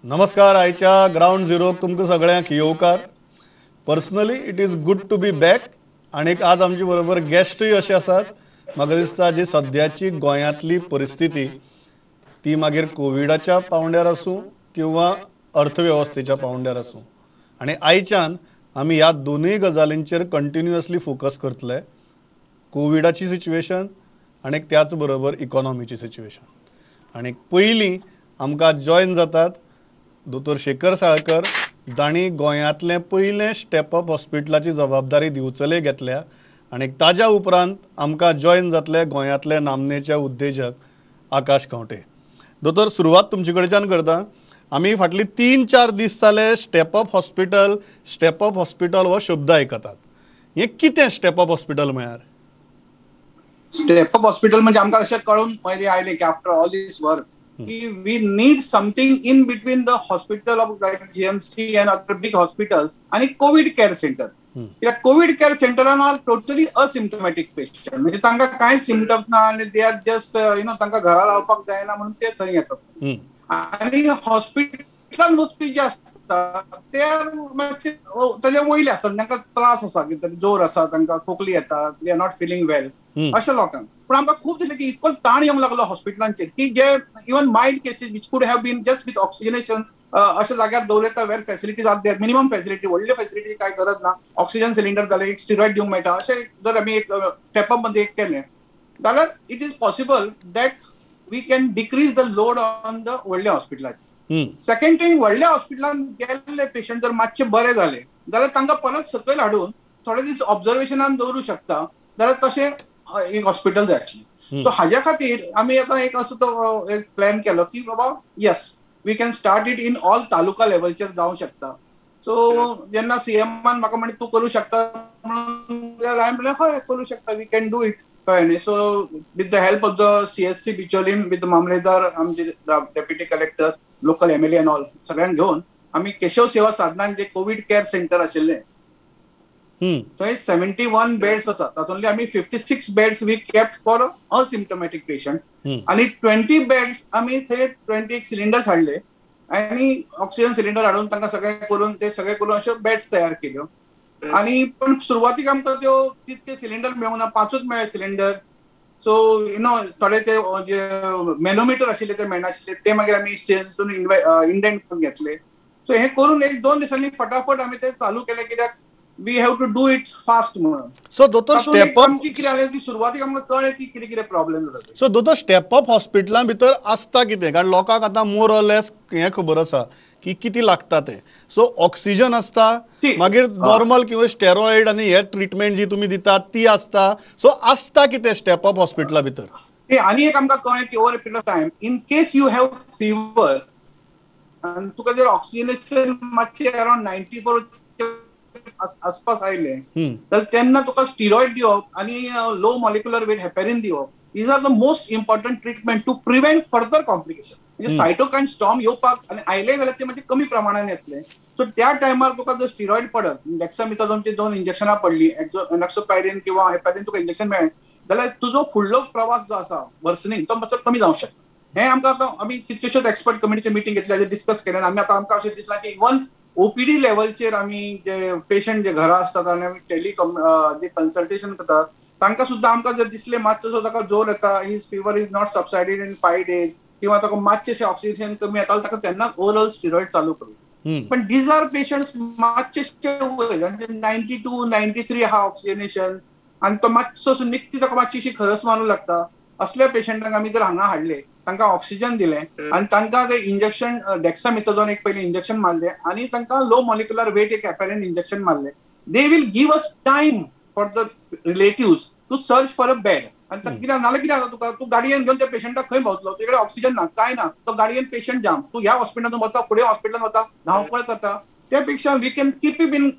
नमस्कार. आयच्या ग्रावंड झिरोक तुमकां सगळ्यांक येवकार. Personally it is good to be back. आनीक आज आमचे बरोबर गेस्टूय अशे आसात, म्हाका दिसता जी सद्याची गोंयांतली परिस्थिती ती मागीर कोविडाच्या पावंड्यार आसूं किंवा अर्थवेवस्थेच्या पावंड्यार आसूं, आनी आयच्यान आमी ह्या दोनूय गजालींचेर कंटिन्युअसली फोकस करतले, कोविडाची सिच्युएशन आनी त्याच बरोबर इकॉनॉमीची सिच्युएशन. आनी पयलीं आमकां जॉयन जातात दोतोर शेखर साळकर, जांणी गोंयांतलें पयलें स्टेपअप हॉस्पिटलाची जबाबदारी दिवचले घेतल्या, आनी ताज्या उपरांत आमकां जॉयन जातले गोंयांतले नामनेचे उद्देजक आकाश खंवटे. दोतोर, सुरवात तुमचे कडच्यान करता. आमी फाटली 3-4 दीस जाले स्टेपअप हॉस्पिटल, स्टेपअप हॉस्पिटल हो शब्द आयकतात. हें कितें स्टेपअप हॉस्पिटल म्हळ्यार? स्टेपअप हॉस्पिटल म्हणजे आमकां अशें कळून पयलीं आयलें की आफ्टर ऑल दीस वर्क की we need something in between the hospital of like GMC and other big hospitals आणि कोविड केअर सेंटर. कित्याक कोविड केअर सेंटरान आर टोटली असिम्टमॅटीक पेशंट, म्हणजे तांकां कांय सिमटम्स ना आनी they are just you know तांकां घरा रावपाक जायना म्हणून ते थंय येतात. आनी हॉस्पिटलान वचपी जे आसता ते मातशे ताजे वयले आसता, तांकां त्रास आसा, कितें जोर आसा, तांकां खोकली येता, they are not feeling well अशा लोकांक. पण आमकां खूब दिसलें की इतको ताण येवंक लागलो हॉस्पिटलांचेर की जे even mild cases which could have been just with oxygenation अशा जाग्यार दवरता where facilities are there, minimum facility, व्हडले फॅसिलिटी काय गरज ना, ऑक्सिजन सिलिंडर जाले, एक स्टिरॉयड दिवंक मेळटा, अशें जर आमी एक स्टेपअप मध्ये एक केलें जाल्यार it is possible that we can decrease the load on the व्हडल्या हॉस्पिटलाचेर. सेकंड थिंग, व्हडल्या हॉस्पिटलान गेल्ले पेशंट जर मातशे बरे जाले जाल्यार तांकां परत सकयल हाडून थोडे दीस ऑब्जर्वेशनान दवरूं शकता, जाल्यार तशें एक हॉस्पिटल जाय आशिल्लें. सो हाज्या खातीर आमी आतां एक असो तो एक प्लॅन केलो की बाबा yes we can start it in all taluka लेवलचेर जावं शकता. सो जेन्ना सीएमान म्हाका म्हणलें तूं करूं शकता म्हणून, हांवें म्हणलें हय करूं शकता, we can do it, कळ्ळें न्ही. So with the help of the CSC Bicholim, with mamlatdar, आमचे deputy collector, local MLA and all सगळ्यांक घेवन आमी केशव सेवा साधनान जे कोविड केअर सेंटर आशिल्लें थंय 71 बेड्स आसात, तातूंतले आमी 56 beds we kept for asymptomatic patient आनी 20 बेड्स आमी थंय 20 सिलिंडर्स हाडले आनी ऑक्सिजन सिलिंडर हाडून तांकां सगळें करून ते सगळें करून अश्यो बेड्स तयार केल्यो. आनी पण सुरवातीक आमकां त्यो तितके सिलिंडर मेळूंक ना, 5 मेळ्ळे सिलिंडर. सो you know थोडे ते जे मॅनोमिटर आशिल्ले ते मेळनाशिल्ले, ते मागीर आमी सीएससीसून इंडेंट करून घेतले. सो हें करून 1-2 दिसांनी फटाफट आमी ते चालू केले, कित्याक we have to do it fast म्हणून. सो दोतोर स्टेपअप कितें जालें की सुरवातीक आमकां कळ्ळें की कितें कितें प्रॉब्लेम जाता. सो दोतोर स्टेपअप हॉस्पिटलां भितर आसता कितें? कारण लोकांक आतां मोर ऑर लेस हें खबर आसा की कितें लागता तें. सो ऑक्सिजन आसता, मागीर नॉर्मल किंवा स्टेरॉयड आनी हे ट्रिटमेंट जी तुमी दितात ती आसता. सो आसता कितें स्टेपअप हॉस्पिटला भितर? आनी एक आमकां कळ्ळें की over a period of time in case you have fever आनी तुका जर ऑक्सिजनेशन मातशें अरावंड 94 आसपास आयले तर तेन्ना तुका स्टिरॉयड दिवप आनी लो मॉलिक्युलर वेट हेपेरीन दिवप, these are the most important treatment to prevent further complication. म्हणजे सायटोकायन स्टॉर्म येवपाक आनी आयले जाल्यार ते मातशे कमी प्रमाणान येतले. सो त्या टायमार तुका जर स्टिरॉयड पडत, डेक्सामिथाझोनची 2 इंजेक्शनां पडली, एनॉक्सोपायरीन किंवा हेपेरीन तुका इंजेक्शन मेळ्ळें जाल्यार तुजो फुडलो प्रवास जो आसा वर्सनींग तो मातसो कमी जावंक शकता. हें आमकां आतां आमी कितक्योश्योच एक्सपर्ट कमिटीचे मिटींग घेतली, डिस्कस केलें आनी आमी आतां आमकां अशें दिसलां की इवन ओपीडी लेवलचेर आमी जे पेशंट जे घरा आसतात आनी आमी टेली जे कन्सल्टेशन करतात तांकां सुद्दां आमकां जर दिसलें मातसो ताका जोर येता, his fever is not subsided in 5 days किंवा ताका मातशें ऑक्सिजन कमी येता ताका तेन्ना ओरल स्टिरॉयड चालू करूं. पण these are patients मातशे वयर 92, 93 आहा ऑक्सिजनेशन आनी तो मातसो निकती ताका मातशीशी खरस मारूंक लागता, असल्या पेशंटांक आमी जर हांगा हाडले, तांकां ऑक्सिजन दिलें आनी तांकां ते इंजेक्शन डेक्सामिथाझोन एक पयलीं इंजेक्शन मारलें आनी तांकां लो मॉलिक्युलर वेट एक हेपेरीन इंजेक्शन मारलें, they will give us time for the relatives to search for a bed. आनी कित्याक नाल्यार कितें जाता तुका, तूं गाडयेन घेवन त्या पेशंटाक खंय पावतलो, तुजे ऑक्सिजन ना, कांय ना, तो गाडयेन पेशंट जाम, तूं ह्या हॉस्पिटलांत वता, फुडें हॉस्पिटलांत वता, धांवपळ करता. त्या पेक्षा we can keep it in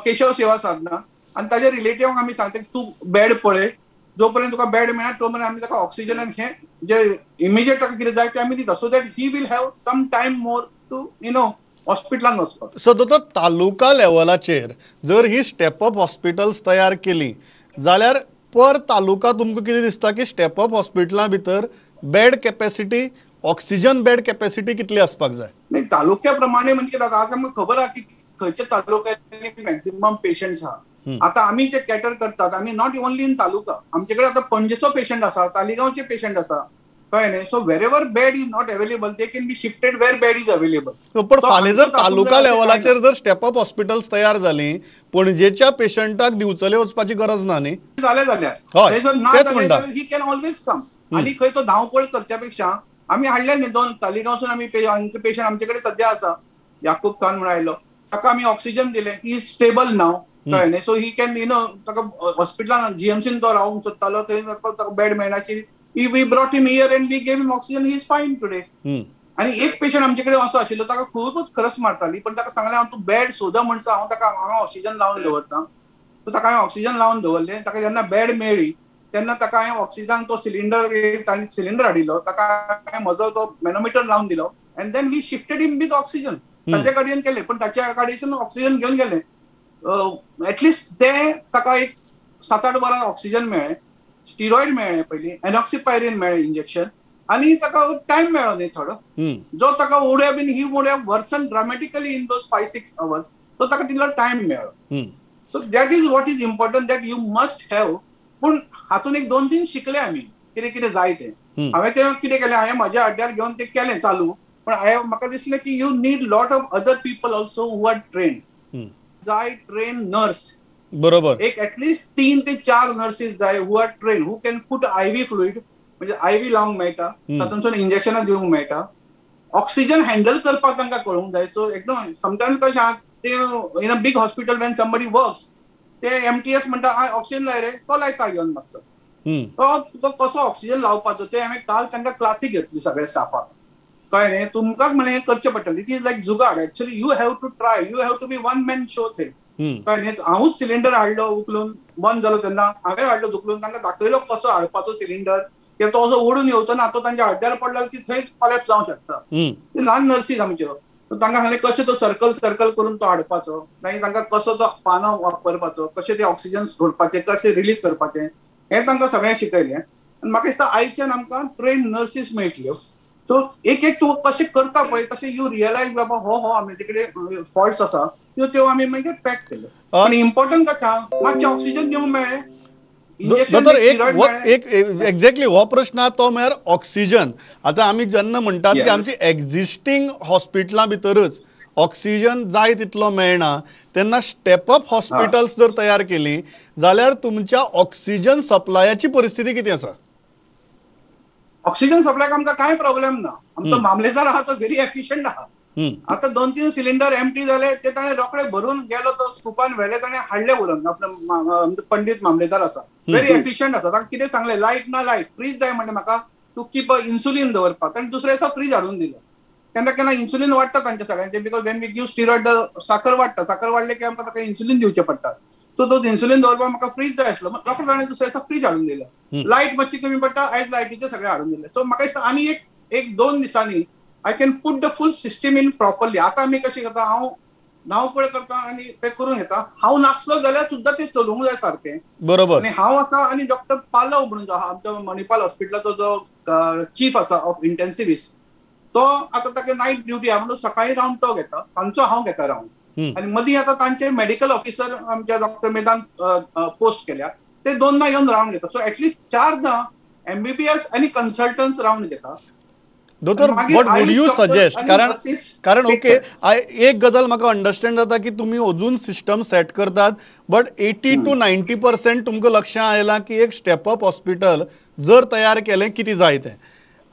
Keshav Seva Sadhana आनी ताज्या रिलेटिव्हांक आमी सांगता तूं बेड पळय, जो पर्यंत तुका बेड मेळना तो पर्यंत आमी ताका ऑक्सिजन आनी हें जे इमिजिएट ताका कितें जाय तें आमी दिता, so that he will have some time more to you know हॉस्पिटलान वचपाक. सो दोतोर तालुका लेवलाचेर जर ही स्टेपअप हॉस्पिटल्स तयार केली जाल्यार पर तालुका तुमकां कितें दिसता की स्टेपअप हॉस्पिटलां भितर bed capacity oxygen bed capacity कितली आसपाक जाय? नाही, तालुक्या प्रमाणे म्हणजे आज आमकां खबर आहा की खंयच्या तालुक्यांनी मॅक्झिमम पेशंट्स आहा. आता आमी जे कॅटर करतात, आमी not only in taluka, आमचे कडेन आतां पणजेचो पेशंट आसा, तालिगांवचे पेशंट आसा, कळ्ळें न्ही? So wherever bed is not available they can be shifted where bed is available. पण फाल्यां जर तालुका लेवलाचेर जर स्टेप अप हॉस्पिटल्स तयार जाली, पणजेच्या पेशंटाक दिवचले वचपाची गरज ना न्ही? जालें जाल्यार जर ना जालें he can always कम. आनी खंय तो धांवपळ करच्या पेक्षा आमी हाडले न्ही दोन तालिगांवसून आमी पेशंट आमचे कडेन सद्या आसा, याकूब खान म्हणून आयलो, ताका आमी ऑक्सिजन दिलें, he is stable नाव, कळ्ळें न्ही? So he can you know ताका हॉस्पिटलान जीएमसीन तो रावंक सोदतालो, थंय ताका bed मेळनाशिल्ली, we brought him here and we gave him oxygen, he is fine today. आणि एक पेशंट आमचे कडेन असो आशिल्लो, ताका खूबच खरस मारताली, पण ताका सांगलें हांव तूं बेड सोदा म्हणसर हांव ताका हांगा ऑक्सिजन लावन दवरता. सो ताका हांवें ऑक्सिजन लावन दवरलें. ताका जेन्ना बेड मेळ्ळी तेन्ना ताका हांवें ऑक्सिजनाक तो सिलिंडर, ताणें सिलिंडर हाडिल्लो, ताका हांवें म्हजो तो मॅनोमिटर लावन दिलो and then we shifted him with oxygen. ताच्या गाडयेन केलें, पण ताच्या गाडयेसून ऑक्सिजन घेवन गेले. एटलिस्ट ते ताका एक 7-8 वरां ऑक्सिजन मेळ्ळें, स्टिरॉइड मेळ्ळें, पयलीं एनॉक्सिपायरीन मेळ्ळें इंजेक्शन, आनी ताका टायम मेळ्ळो न्ही थोडो, जो ताका उड्या बीन ही उड्या worsen dramatically in those 5-6 hours, तो ताका तितलो टायम मेळ्ळो. So that is what is important, that you must have. पूण हातून एक 2-3 शिकले आमी कितें कितें जाय तें. हांवें तें कितें केलें, हांवें म्हज्या अड्ड्यार घेवन तें केलें चालू, पण हांवें म्हाका दिसलें की you need lot of other people also who are trained. जाय ट्रेन नर्स, बरोबर, एक एटलिस्ट 3 ते 4 नर्सीस जाय who are trained, who can put IV fluid, म्हणजे आयव्ही लावंक मेळटा, तातूंतसून इंजेक्शनां दिवंक मेळटा, ऑक्सिजन हँडल करपाक तांकां कळूंक जाय. सो एकदम समटायम्स कशें आहा ते in a big hospital when somebody works, ते एमटीएस म्हणटा ऑक्सिजन लाय रे, तो लायता घेवन मातसो, तो तुका कसो ऑक्सिजन लावपाचो ते हांवें काल तांकां क्लासी घेतली सगळ्या स्टाफाक, कळ्ळें न्ही? तुमकां म्हणलें हें करचें पडटलें. It is like jugaad, actually you have to try, you have to be one man show थंय, कळ्ळें न्ही? हांवूच सिलिंडर हाडलो उखलून, बंद जालो तेन्ना हांवें हाडलो उखलून, तांकां दाखयलो कसो हाडपाचो सिलिंडर, कित्याक तो असो ओडून येवचो ना, तो तांच्या हड्ड्यार पडलो की थंय कॉलॅप्स जावंक शकता. ते ल्हान नर्सीस आमच्यो, तांकां सांगलें कशें तो सर्कल सर्कल करून तो हाडपाचो, मागीर तांकां कसो तो पानो वापरपाचो, कशें ते ऑक्सिजन सोडपाचें, कशें रिलीज करपाचें, हें तांकां सगळें शिकयलें. आनी म्हाका दिसता आयच्यान आमकां ट्रेन नर्सीस मेळटल्यो. सो एक एक तूं कशें करता पळय तशें you realise बाबा हो हो आमचे कडेन फॉल्ट्स आसा, त्यो त्यो आमी मागीर पॅक केल्यो. आनी इम्पॉर्टंट कशें आहा, मातशें ऑक्सिजन दिवंक मेळ्ळें. दोतोर, एक एक्झॅक्टली हो प्रश्न आहा तो म्हळ्यार ऑक्सिजन. आतां आमी जेन्ना म्हणटात की आमची एक्झिस्टींग हॉस्पिटलां भितरच ऑक्सिजन जाय तितलो मेळना, तेन्ना स्टेप अप हॉस्पिटल्स जर तयार केली जाल्यार तुमच्या ऑक्सिजन सप्लायाची परिस्थिती कितें आसा? ऑक्सिजन सप्लायक आमकां कांय प्रॉब्लेम ना. आमचो मामलेदार आहा तो व्हेरी एफिशियंट आहा. आतां 2-3 सिलिंडर एमटी जाले ते ताणें रोखडे भरून गेलो, तो स्कुपान व्हेले, ताणें हाडले व्हरून. आपलो पंडीत मामलेदार आसा, व्हेरी एफिशियंट आसा. ताका कितें सांगलें, लायट ना लायट, फ्रीज जाय म्हणलें म्हाका टू कीप अ इन्सुलीन दवरपाक, ताणें दुसऱ्या दिसा फ्रीज हाडून दिलो. केन्ना केन्ना इन्सुलीन वाडटा तांच्या सगळ्यांचे, because when we give steroid साखर वाडटा, साखर वाडले की आमकां ताका इन्सुलीन दिवचें पडटा. सो तो इन्सुलीन दवरपाक म्हाका फ्रीज जाय आसलो, रोखडो ताणें दुसऱ्या दिसा फ्रीज हाडून दिलो. लायट मातशी कमी पडटा, आयज लायटीचें सगळें हाडून दिलें. सो म्हाका दिसता आनी एक 2 दिसांनी I can put the full system in properly. आतां आमी कशें करता, हांव धांवपळ करता आनी ते करून घेता. हांव नासलो जाल्यार सुद्दां ते चलोवंक जाय सारकें, बरोबर. आनी हांव आसा आनी डॉक्टर पालव म्हणून जो आहा आमच्या मणिपाल हॉस्पिटलाचो जो चीफ आसा ऑफ इंटेन्सिविस्ट, तो आतां ताका नायट ड्युटी आहा म्हणून सकाळी रावंड तो घेता, सांजचो हांव घेता रावंड. आनी मदीं आतां तांचे मेडिकल ऑफिसर आमच्या डॉक्टर मेदान पोस्ट केल्या, ते 2दा येवन रावंड घेता. सो एटलिस्ट 4दा एमबीबीएस आनी कन्सल्टन्ट्स रावंड घेता. दोतोर, what would you suggest? कारण ओके, एक गजाल म्हाका अंडरस्टँड जाता की तुमी अजून सिस्टम सेट करतात, बट 80 to 90% तुमकां लक्षां आयलां की एक स्टेप अप हॉस्पिटल जर तयार केलें कितें जाय तें.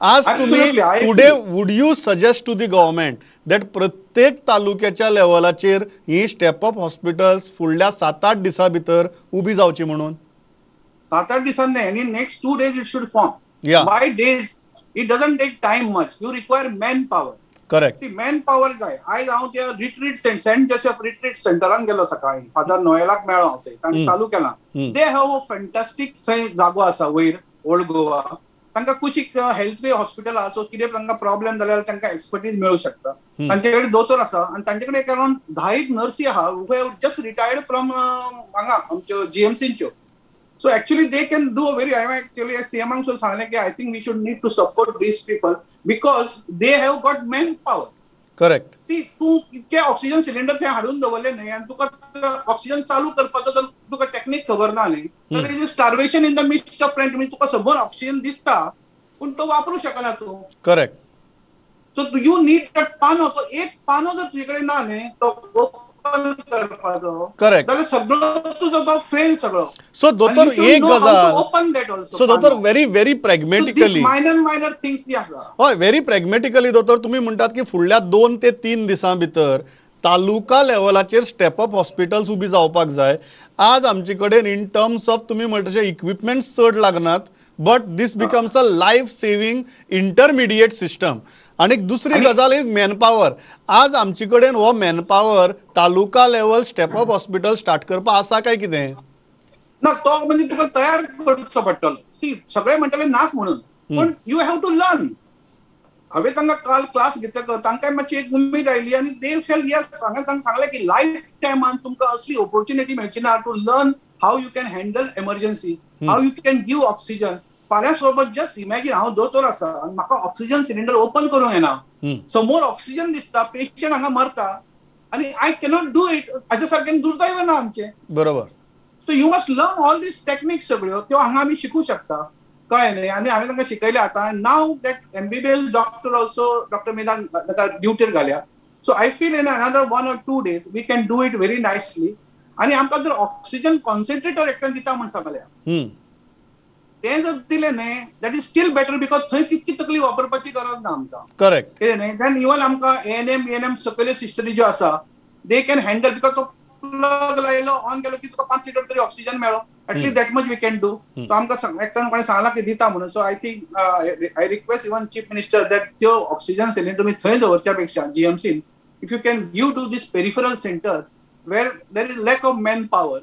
आज तुमी today would you suggest to the government that प्रत्येक तालुक्याच्या लेवलाचेर ही स्टेप अप हॉस्पिटल्स फुडल्या 7-8 दिसां भितर उबी जावची म्हणून? 7-8 दिसां न्ही, आनी next 2 days it should form. By days it doesn't take time much. You require manpower. Correct. See, manpower जाय. आयज हांव त्या रिट्रीट सेंट जोसेफ रिट्रीट सेंटरान गेलो सकाळी, फादर नोएलाक मेळ्ळो हांव थंय, तांणी चालू केलां. They have a fantastic थंय जागो आसा वयर ओल्ड गोवा, तांकां कुशीक हेल्थ वे हॉस्पिटल आसा, सो कितें तांकां प्रॉब्लेम जाल्यार तांकां एक्सपर्टीज मेळूं शकता. तांचे कडेन दोतोर आसा आनी तांचे कडेन अरावंड 10 नर्सी आहा who have just retired from हांगा आमच्यो जीएमसीच्यो. So actually they can do a very, I actually सीएमांक सुद्दां सांगलें की I think we should need to support these people, Because they have got man power. Correct. See, तूं इतके oxygen cylinder थंय हाडून दवरले न्ही आनी तुका ऑक्सिजन चालू करपाचो जर तुका टॅक्नीक खबर ना न्ही तर is starvation in the midst of plenty. तुका समोर ऑक्सिजन दिसता पूण तो वापरू शकना तूं. Correct. So you need that पानो. तो एक पानो जर तुजे कडेन ना न्ही तो ओपन करपाचो. करेक्ट. जाल्यार सगळो तुजो तो फेल सगळो. सो दोतोर एक गजाल, ओपन that also. सो दोतोर very very pragmatically, minor minor things जी आसा. हय, व्हेरी प्रॅग्मॅटिकली दोतोर तुमी म्हणटात की फुडल्या 2 ते 3 दिसां भितर तालुका लेवलाचेर स्टेप अप हॉस्पिटल्स उबी जावपाक जाय. आज आमचे कडेन इन टर्म्स ऑफ तुमी म्हणटा तशें इक्विपमेंट्स चड लागनात, but this becomes a life saving intermediate system. आनी दुसरी गजाल एक मॅनपावर. आज आमचे कडेन हो manpower taluka level step up hospital start करपाक आसा काय कितें ना? तो म्हणजे तुका तयार करचो पडटलो. सी, सगळे म्हणटले नाक म्हणून, पूण you have to learn. हांवें तांकां काल क्लास घेतकच तांकां मातशी एक उमेद आयली आनी they feel yes. हांगा तांकां सांगलें की लायफ टायमान तुमकां असली ऑपॉर्च्युनिटी मेळची ना to learn how you can handle emergency, how you can give oxygen. फाल्यां सोबत जस्ट इमॅजीन, हांव दोतोर आसा आनी म्हाका ऑक्सिजन सिलिंडर ओपन करूंक येना, समोर ऑक्सिजन दिसता, पेशंट हांगा मरता आनी I cannot do it. हाच्या सारकें दुर्दैव ना आमचें. बरोबर. So you must learn all these techniques सगळ्यो, त्यो हांगा आमी शिकूं शकता, कळ्ळें न्ही? आनी हांवें तांकां शिकयलें आतां. Now that MBBS doctor also doctor मेदान ताका ड्युटीर घाल्या. So I feel in another 1 or 2 days we can do it very nicely. आनी आमकां जर ऑक्सिजन कॉन्सन्ट्रेटर एकट्यान दिता म्हूण सांगल्या, तें जर दिलें न्ही that is still better, because थंय तितकी तकली वापरपाची गरज ना आमकां. करेक्ट. कितें न्ही, देन इवन आमकां एएनएम एएनएम सकयल्यो सिस्टरी ज्यो आसा they can handle, because तो प्लग लायलो ऑन केलो की तुका 5 लिटर तरी ऑक्सिजन मेळ्ळो. At least that much we can do. So आमकां एकट्यान कोणें सांगलां की दिता म्हणून. So I think I request even chief minister that त्यो ऑक्सिजन सिलिंडर तुमी थंय दवरच्या पेक्षा जीएमसीन if you can give to these peripheral centres where there is lack of man power,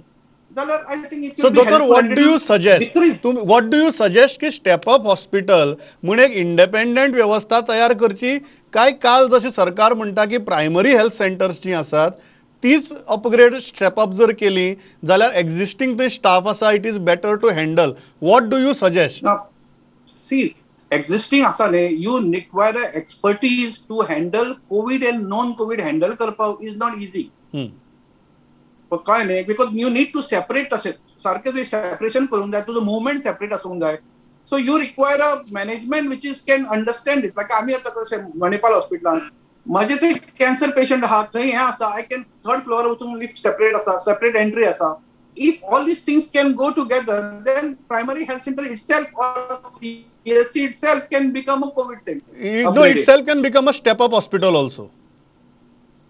जाल्यार I think it so दोतोर what do you suggest? What do you suggest की step up hospital म्हूण एक independent वेवस्था तयार करची काय काल जशें सरकार म्हणटा की प्रायमरी हेल्थ सेंटर्स जीं आसात तीच अपग्रेड स्टेप अप जर केली जाल्यार एक्झिस्टींग थंय स्टाफ आसा, it is better to handle. What do you suggest? See, existing आसा न्ही, you require a expertise to handle COVID and non COVID handle करपाक is not easy. कळ्ळें न्ही? Because you need to separate, तशें सारकें तुवें separation करूंक जाय, तुजो मुवमेंट सेपरेट आसूंक जाय. So you require a management which is can understand it. लायक आमी आतां कशें मणिपाल हॉस्पिटलान म्हजे थंय कॅन्सर पेशंट आहा, थंय हें आसा, I can third floor वचून लिफ्ट सेपरेट आसा, सेपरेट एंट्री आसा. If all these things can go together, then primary health center itself or CSC itself can become a COVID center. No, itself can become a step up hospital also.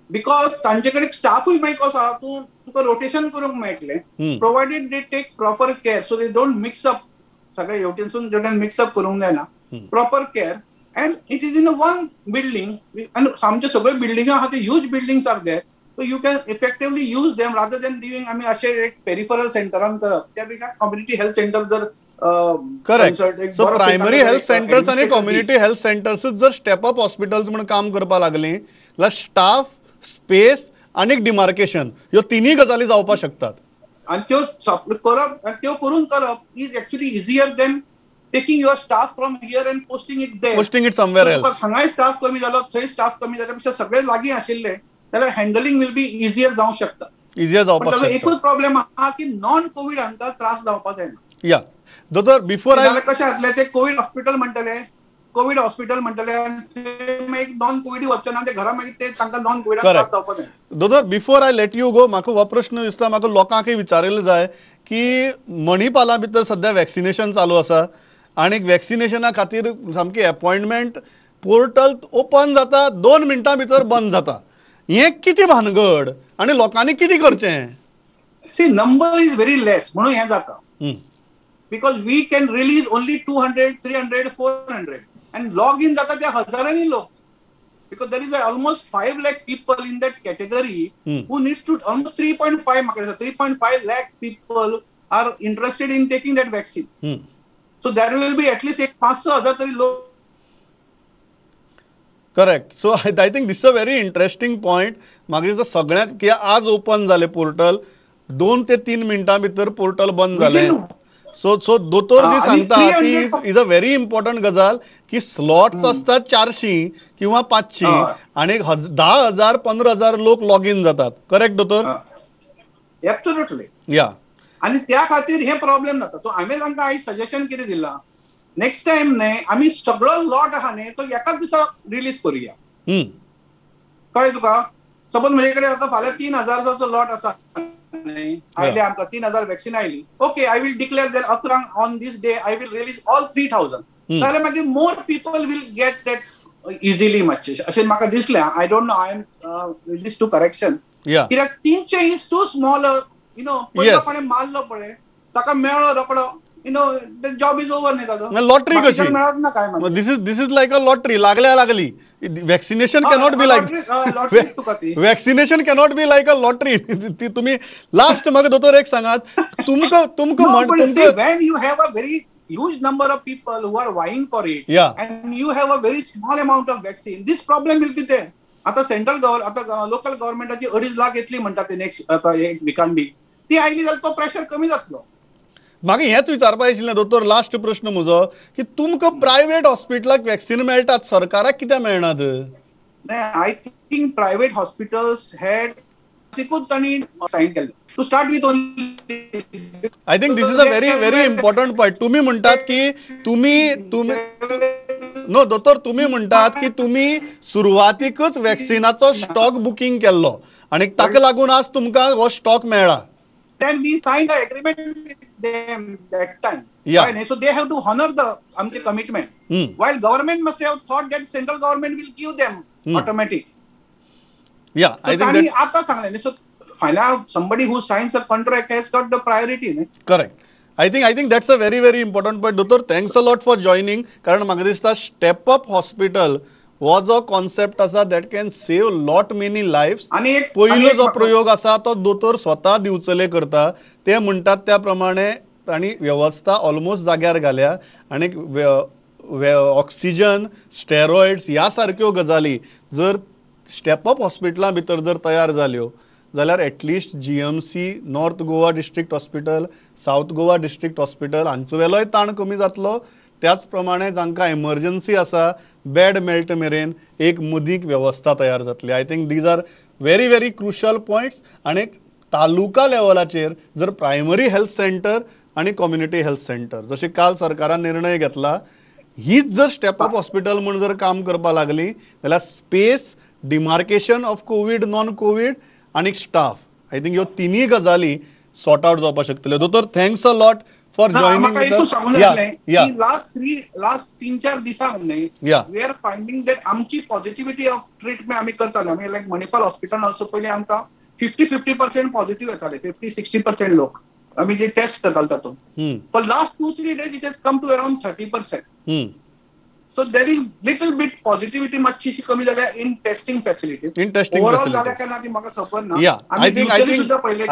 Because तांचे कडेन स्टाफूय मागीर कसो आहा, तूं तुका rotation करूंक मेळटलें, provided they take proper care, so they don't mix up. सगळे हेवटेनसून तेवटेन मिक्स अप करूंक जायना. Proper care and it is in a one building. आनी आमचे सगळे बिल्डिंगो आहा ते huge buildings are there, so you can effectively use them rather than living आमी अशे एक पेरिफरल सेंटरान करप, त्या पेक्षा कम्युनिटी हेल्थ सेंटर जर correct. So primary health centres आनी कम्युनिटी हेल्थ सेंटर्स जर स्टेप अप हॉस्पिटल्स म्हूण काम करपाक लागलीं जाल्यार स्टाफ, स्पेस आनी डिमार्केशन ह्यो तिनूय गजाली जावपाक शकतात. आनी त्यो करप, आनी त्यो करून करप is actually easier than taking your staff from here and posting it there, posting it somewhere else. हांगाय स्टाफ कमी जालो, थंय स्टाफ कमी जालो, पेक्षा सगळे लागीं आशिल्ले जाल्यार हँडलिंग will be easier जावंक शकता. इजियर जावपाक शकता. एकूच प्रॉब्लेम आहा की नॉन कोवीड हांकां त्रास जावपाक जायना. या दोतोर, बिफोर I कशें जातलें ते कोवीड हॉस्पिटल म्हणटले, कोवीड हॉस्पिटल म्हणटले आनी एक नॉन कोवीड वचचे ना ते घरा, मागीर ते तांकां नॉन कोविडाक त्रास जावपाक जायना. दोतोर, before I let you go, म्हाका हो प्रश्न दिसता, म्हाका लोकांकय विचारिल्लो जाय की मणिपाला भितर सद्या वॅक्सिनेशन चालू आसा आनी वॅक्सिनेशना खातीर सामकी अपॉयंटमेंट पोर्टल ओपन जाता, 2 मिनटां भितर बंद जाता. हें कितें भानगड आनी लोकांनी कितें करचें? See, number is very less म्हणून हें जाता. Because we can release only 200, 300, 400 and log in जाता त्या हजारांनी लोक. Because there is almost 5 lakh people in that category who needs to almost 3.5 म्हाका दिसता 3.5 lakh people are interested in taking that vaccine. So there will be at least एक 5-6 हजार तरी लोक. Correct. So I think this a very interesting point. म्हाका दिसता सगळ्यांत कित्याक आज ओपन जालें पोर्टल, 2 ते 3 मिनटां भितर पोर्टल बंद जालें. सो सो दोतोर जी आणि सांगता ती 300 is a very important गजाल की स्लॉट्स असतात 400 किंवा 500 आणि 10,000 15,000 लोक लॉग इन जातात. करेक्ट दोतोर? एब्सोल्युटली. आणि त्या खातीर हे प्रॉब्लेम जाता. सो हांवें तांकां आयज सजेशन कितें दिलां, नेक्स्ट टायम न्ही आमी सगळो लॉट आहा न्ही तो एकाच दिसा रिलीज करुया. कळ्ळें तुका? सपोज म्हजे कडेन आतां फाल्यां 3,000चो लॉट आसा न्ही, आयले आमकां 3,000 वॅक्सिन आयली, okay, I will declare that 11 on this day I will release all 3,000, जाल्यार मागीर more people will get that easily मातशें अशें म्हाका दिसलें. I don't know, I am this to correction, कित्याक 300 is too small. पयलो कोणें मारलो पळय ताका मेळ्ळो रोकडो, the job is over न्ही ताजो. लॉटरी कशी बाकीच्यांक मेळत ना काय मागीर. This is like a lottery. लागल्या लागली. Vaccination cannot be like lottery तुका ती. Vaccination cannot be like a lottery. ती तुम्ही लास्ट म्हाका दोतोर एक सांगात, तुमकां तुमकां No, म्हण but see, तुमकां when you have a very huge number of people who are vying for it, and you have a very small amount of vaccine, this problem will be there. आता central गव्हर आता local गव्हर्नमेंटाची 2.5 lakh येतली म्हणटा ते next आता एक विकान बी ती आयली जाल्यार तो प्रेशर कमी जातलो. म्हाका हेंच विचारपा आशिल्लें दोतोर, लास्ट प्रश्न म्हजो की तुमकां प्रायवेट हॉस्पिटलाक वॅक्सिन मेळटात, सरकाराक कित्याक मेळनात? नाही, I think private hospitals had तिकूच तांणी सायन केल्लें to start with only. I think this is a very very important point. तुम्ही म्हणटात की तुम्ही तुम्ही नो दोतोर, तुम्ही म्हणटात की तुम्ही सुरवातीकच वॅक्सिनाचो स्टॉक बुकींग केल्लो आनी ताका लागून आज तुमकां हो स्टॉक मेळ्ळा. Then we signed an agreement with them that time. Right? So they have to honor the आमचे commitment. While government must have thought that central government will give them automatic. I So think तांणी that आता सांगलें न्ही. So फाल्यां somebody who signs a contract has got the priority न्ही. Correct. I think that's a very very important point. दोतोर, thanks a lot for joining, कारण म्हाका दिसता स्टेप अप हॉस्पिटल हो जो कॉन्सेप्ट आसा that can save lot many lives. आणि एक आणि पयलो एक जो प्रयोग आसा तो दोतोर स्वता दिवचले करता. ते म्हणटात त्या प्रमाणे तांणी वेवस्था ऑलमोस्ट जाग्यार घाल्या आनी ऑक्सिजन, स्टेरॉयड्स ह्या सारक्यो गजाली जर स्टेप अप हॉस्पिटलां भितर जर तयार जाल्यो जाल्यार at least GMC, north Goa district hospital, south Goa district hospital हांचो वेलोय ताण कमी जातलो. त्याच प्रमाणे जांकां एमर्जन्सी आसा बेड मेळटा मेरेन एक मदीक वेवस्था तयार जातली. I think these are very very crucial points. आनी तालुका लेवलाचेर जर प्रायमरी हेल्थ सेंटर आनी कम्युनिटी हेल्थ सेंटर जशें काल सरकारान निर्णय घेतला, हीच जर स्टेप अप हॉस्पिटल म्हूण जर काम करपाक लागली जाल्यार space demarcation of Covid, non Covid आनी स्टाफ, I think ह्यो तिनूय गजाली सॉर्ट आउट जावपाक शकतल्यो. दोतोर, thanks a lot for joining. म्हाका एकूच सांगूंक जाय आसलें की लास्ट 3-4 दिसांक न्ही we are finding that आमची पॉझिटिव्हिटी ऑफ ट्रिटमेंट आमी करताले, आमी लायक मणिपाल हॉस्पिटल ऑल्सो पयलीं आमकां 50-50% पॉझिटिव्ह येताले, 50-60% लोक आमी जे टेस्ट करताले तातूंत. For last 2-3 days it has come to around 30%. So there is little bit positivity मातशीशी कमी जाल्या in testing facilities. In testing overall जाल्या फॅसिलिटीज. काय ना ती म्हाका खबर ना.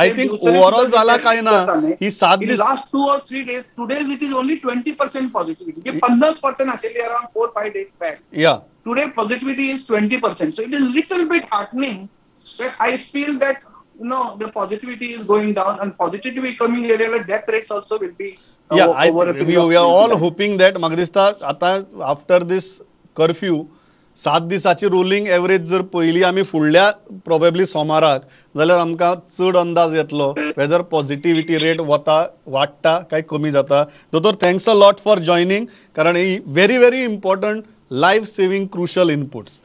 I think overall जाला काय ना ही 7 दीस Last 2 or 3 days, 2 days it is only 20% positivity. 50% आशिल्ली around 4-5 days back. Today positivity is 20%. So it is little bit heartening that I feel that the positivity is going down and positivity coming गेलेले death rates also will be I over a period we of we are all time. Hoping that. म्हाका दिसता आतां after दीस curfew 7 दिसाची rolling average जर पयली आमी फुडल्या प्रोबेबली सोमाराक जाल्यार आमकां चड अंदाज येतलो वेदर पॉझिटिव्हिटी रेट वता, वाडटा काय कमी जाता. दोतोर, thanks a lot for joining, कारण ही very very important life saving crucial inputs.